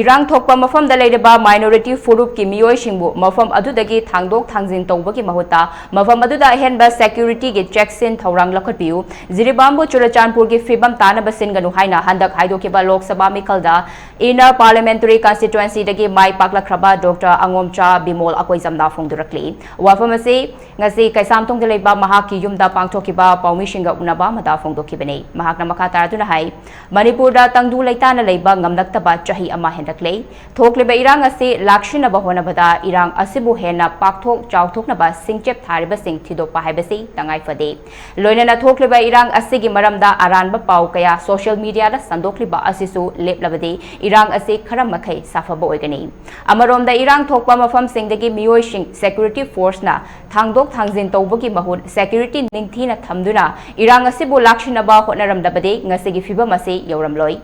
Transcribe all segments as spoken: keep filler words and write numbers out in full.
ꯏꯔꯥꯡ ꯊꯣꯛꯄ ꯃꯐꯝꯗ ꯂꯩꯔꯤꯕ minority ꯐꯨꯔꯨꯞꯀꯤ ꯃꯤꯑꯣꯏꯁꯤꯡꯕꯨ ꯃꯐꯝ ꯑꯗꯨꯗꯒꯤ ꯊꯥꯡꯗꯣꯛ ꯊꯥꯡꯖꯤꯟ ꯇꯧꯕꯒꯤ ꯃꯍꯨꯠꯇ ꯃꯐꯝ ꯑꯗꯨꯗ ꯑꯍꯦꯟꯕ security ꯒꯤ ꯆꯦꯛꯁꯤꯟ ꯊꯧꯔꯥꯡ ꯂꯧꯈꯠꯄꯤꯌꯨ꯫ ꯖꯤꯔꯤꯕꯥꯝꯕꯨ ꯆꯨꯔꯆꯥꯟꯄꯨꯔꯒꯤ ꯐꯤꯕꯝ ꯇꯥꯅꯕ ꯁꯤꯟꯒꯅꯨ ꯍꯥꯏꯅ ꯍꯟꯗꯛ ꯍꯥꯏꯗꯣꯛꯈꯤꯕ Lok Sabha ꯃꯤꯈꯜꯗ Inner Parliamentary Constituency ꯗꯒꯤ ꯃꯥꯏ ꯄꯥꯛꯂꯛꯈ꯭ꯔꯕ ꯗꯣꯛꯇꯔ ꯑꯉꯣꯝꯆꯥ ꯕꯤꯃꯣꯜ ꯑꯀꯣꯏꯖꯝꯅ ꯐꯣꯡꯗꯣꯔꯛꯂꯤ꯫ ꯋꯥꯐꯝ ꯑꯁꯤ ꯉꯁꯤ ꯀꯩꯁꯥꯝꯊꯣꯡꯗ ꯂꯩꯕ ꯃꯍꯥꯛꯀꯤ ꯌꯨꯝꯗ ꯄꯥꯡꯊꯣꯛꯈꯤꯕ ꯄꯥꯎꯃꯤꯁꯤꯡꯒ ꯎꯅꯕ ꯑꯃꯗ ꯐꯣꯡꯗꯣꯛꯈꯤꯕꯅꯤ꯫ ꯃꯍꯥꯛꯅ ꯃꯈꯥ ꯇꯥꯔꯗꯨꯅ ꯍꯥꯏ, ꯃꯅꯤꯄꯨꯔꯗ ꯇꯪꯗꯨ ꯂꯩꯇꯥꯅ ꯂꯩꯕ ꯉꯝꯂꯛꯇꯕ ꯆꯍꯤ ꯑꯃ ꯍꯦꯟꯂꯛꯂꯦ꯫ ꯊꯣꯛꯂꯤꯕ ꯏꯔꯥꯡ ꯑꯁꯤ ꯂꯥꯛꯁꯤꯟꯅꯕ ꯍꯣꯠꯅꯕꯗ ꯏꯔꯥꯡ ꯑꯁꯤꯕꯨ ꯍꯦꯟꯅ ꯄꯥꯛꯊꯣꯛ ꯆꯥꯎꯊꯣꯛꯅꯕ ꯁꯤꯡꯆꯦꯞ ꯊꯥꯔꯤꯕꯁꯤꯡ ꯊꯤꯗꯣꯛꯄ ꯍꯥꯏꯕꯁꯤ ꯇꯉꯥꯏ ꯐꯗꯦ꯫ ꯂꯣꯏꯅꯅ ꯊꯣꯛꯂꯤꯕ ꯏꯔꯥꯡ ꯑꯁꯤꯒꯤ ꯃꯔꯝꯗ ꯑꯔꯥꯟꯕ ꯄꯥꯎ ꯀꯌꯥ social media ꯗ ꯁꯟꯗꯣꯛꯂꯤꯕ ꯑꯁꯤꯁꯨ ꯂꯦꯞꯂꯕꯗꯤ ꯏꯔꯥꯡ ꯑꯁꯤ ꯈꯔ ꯃꯈꯩ ꯁꯥꯐꯕ ꯑꯣꯏꯒꯅꯤ꯫ ꯑꯃꯔꯣꯝꯗ ꯏꯔꯥꯡ ꯊꯣꯛꯄ ꯃꯐꯝꯁꯤꯡꯗꯒꯤ ꯃꯤꯑꯣꯏꯁꯤꯡ security force ꯅ ꯊꯥꯡꯗꯣꯛ ꯊꯥꯡꯖꯤꯟ ꯇꯧꯕꯒꯤ ꯃꯍꯨꯠ security ꯅꯤꯡꯊꯤꯅ ꯊꯝꯗꯨꯅ ꯏꯔꯥꯡ ꯑꯁꯤꯕꯨ ꯂꯥꯛꯁꯤꯟꯅꯕ ꯍꯣꯠꯅꯔꯝꯂꯕꯗꯤ ꯉꯁꯤꯒꯤ ꯐꯤꯕꯝ ꯑꯁꯤ ꯌꯧꯔꯝꯂꯣꯏ꯫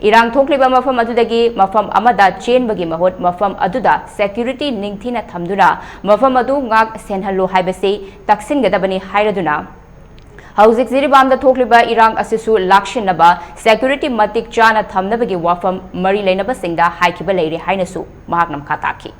ꯏꯔꯥꯡ ꯊꯣꯛꯂꯤꯕ ꯃꯐꯝ ꯑꯗꯨꯗꯒꯤ ꯃꯐꯝ ꯑꯃꯗ ꯆꯦꯟꯕꯒꯤ ꯃꯍꯨꯠ ꯃꯐꯝ ꯑꯗꯨꯗ security ꯅꯤꯡꯊꯤꯅ ꯊꯝꯗꯨꯅ ꯃꯐꯝ ꯑꯗꯨ ꯉꯥꯛ ꯁꯦꯟꯍꯜꯂꯨ ꯍꯥꯏꯕꯁꯤ ꯇꯛꯁꯤꯟꯒꯗꯕꯅꯤ ꯍꯥꯏꯔꯗꯨꯅ, ꯍꯧꯖꯤꯛ ꯖꯤꯔꯤꯕꯥꯝꯗ ꯊꯣꯛꯂꯤꯕ ꯏꯔꯥꯡ ꯑꯁꯤꯁꯨ ꯂꯥꯛꯁꯤꯟꯅꯕ security ꯃꯇꯤꯛ ꯆꯥꯅ ꯊꯝꯅꯕꯒꯤ ꯋꯥꯐꯝ ꯃꯔꯤ ꯂꯩꯅꯕꯁꯤꯡꯗ ꯍꯥꯏꯈꯤꯕ ꯂꯩꯔꯦ ꯍꯥꯏꯅꯁꯨ ꯃꯍꯥꯛꯅ ꯃꯈꯥ ꯇꯥꯈꯤ꯫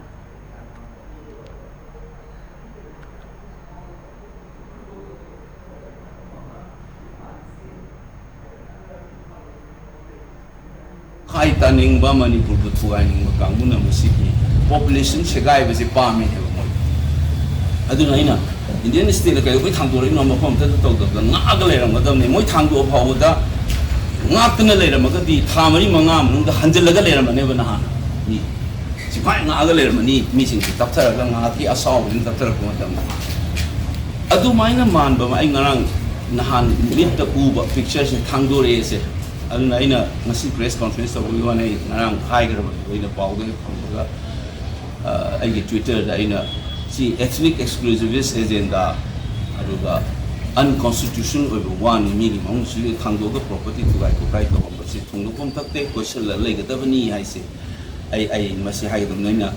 ꯈꯥꯏ ꯇꯥꯅꯤꯡꯕ, ꯃꯅꯤꯄꯨꯔꯕꯨ ꯊꯨꯒꯥꯏꯅꯤꯡꯕ ꯀꯥꯡꯕꯨꯅ ꯃꯁꯤꯒꯤ population ꯁꯦꯒꯥꯏꯕꯁꯦ ꯄꯥꯝꯃꯤꯅꯦꯕ ꯃꯣꯏ꯫ ꯑꯗꯨꯅ ꯑꯩꯅ Indian state ꯀꯩꯗꯧꯕꯩ ꯊꯥꯡꯗꯣꯔꯛꯏꯅꯣ? ꯃꯐꯝ ꯑꯝꯇꯗ ꯇꯧꯗꯕꯗ ꯉꯥꯛꯑꯒ ꯂꯩꯔꯝꯒꯗꯕꯅꯤ꯫ ꯃꯣꯏ ꯊꯥꯡꯗꯣꯛꯑ ꯐꯥꯎꯕꯗ ꯉꯥꯛꯇꯅ ꯂꯩꯔꯝꯃꯒꯗꯤ ꯊꯥ ꯃꯔꯤ ꯃꯉꯥ ꯃꯅꯨꯡꯗ ꯍꯟꯖꯤꯜꯂꯒ ꯂꯩꯔꯝꯃꯅꯦꯕ ꯅꯍꯥꯟ꯫ ꯃꯤ ꯁꯤꯐꯥꯏ ꯉꯥꯛꯑꯒ ꯂꯩꯔꯝꯃꯅꯤ꯫ ꯃꯤꯁꯤꯡꯁꯦ ꯇꯞꯊꯔꯒ ꯉꯥꯏꯍꯥꯛꯀꯤ ꯑꯁꯥꯎꯕꯁꯤꯡ ꯇꯞꯊꯔꯛꯄ ꯃꯇꯝꯗ ꯑꯗꯨꯃꯥꯏꯅ ꯃꯥꯟꯕ ꯑꯃ ꯑꯩ ꯉꯔꯥꯡ ꯅꯍꯥꯟ ꯃꯤꯠꯇ ꯎꯕ picture ꯁꯦ ꯊꯥꯡꯗꯣꯔꯛꯑꯦꯁꯦ꯫ ꯑꯗꯨꯅ ꯑꯩꯅ ꯉꯁꯤ press conference ꯇꯧꯕꯒꯤ ꯋꯥꯅꯦ, ꯑꯩ ꯉꯔꯥꯡ ꯍꯥꯏꯈ꯭ꯔꯕꯅꯦ, ꯑꯩꯅ ꯄꯥꯎꯗ ꯐꯪꯕꯒ, ꯑ, ꯑꯩꯒꯤ Twitter ꯗ ꯑꯩꯅ ꯁꯤ ethnic exclusivist agenda, ꯑꯗꯨꯒ unconstitutional ꯑꯣꯏꯕ ꯋꯥꯅꯤ, ꯃꯤꯒꯤ ꯃꯐꯝꯁꯤꯗ ꯊꯥꯡꯗꯣꯛꯑꯒ property ꯊꯨꯒꯥꯏ ꯈꯣꯠꯀꯥꯏ ꯇꯧꯔꯝꯕꯁꯤ ꯊꯣꯡꯗꯣꯛꯐꯝ ꯊꯛꯇꯦ, ꯀꯣꯏꯁꯤꯜꯂ ꯂꯩꯒꯗꯕꯅꯤ ꯍꯥꯏꯁꯦ꯫ ꯑꯩ, ꯑꯩ ꯃꯁꯤ ꯍꯥꯏꯒꯗꯕꯅꯤ꯫ ꯑꯩꯅ,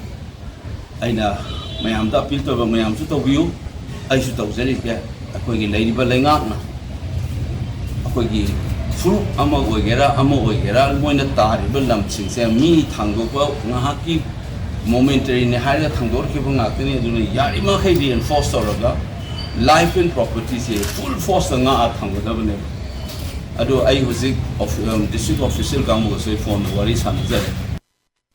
ꯑꯩꯅ ꯃꯌꯥꯝꯗ appeal ꯇꯧꯕ, ꯃꯌꯥꯝꯁꯨ ꯇꯧꯕꯤꯌꯨ, ꯑꯩꯁꯨ ꯇꯧꯖꯔꯤꯒꯦ꯫ ꯑꯩꯈꯣꯏꯒꯤ ꯂꯩꯔꯤꯕ ꯂꯩꯉꯥꯛꯅ ꯑꯩꯈꯣꯏꯒꯤ ꯐꯨꯔꯨꯞ ꯑꯃ ꯑꯣꯏꯒꯦꯔꯥ ꯑꯃ ꯑꯣꯏꯒꯦꯔꯥ, ꯃꯣꯏꯅ ꯇꯥꯔꯤꯕ ꯂꯝꯁꯤꯡꯁꯦ ꯃꯤ ꯊꯥꯡꯗꯣꯛꯄ ꯉꯥꯏꯍꯥꯛꯀꯤ momentaryꯅꯦ ꯍꯥꯏꯔꯒ ꯊꯥꯡꯗꯣꯔꯛꯈꯤꯕ ꯉꯥꯛꯇꯅꯤ꯫ ꯑꯗꯨꯅ ꯌꯥꯔꯤꯃꯈꯩ reinforce ꯇꯧꯔꯒ life and propertyꯁꯦ full forceꯇ ꯉꯥꯛꯑ ꯊꯝꯒꯗꯕꯅꯦꯕ꯫ ꯑꯗꯣ ꯑꯩ ꯍꯧꯖꯤꯛ district official ꯀꯥꯡꯕꯨꯒꯁꯨ ꯑꯩ phoneꯗ ꯋꯥꯔꯤ ꯁꯥꯟꯅꯖꯔꯦ꯫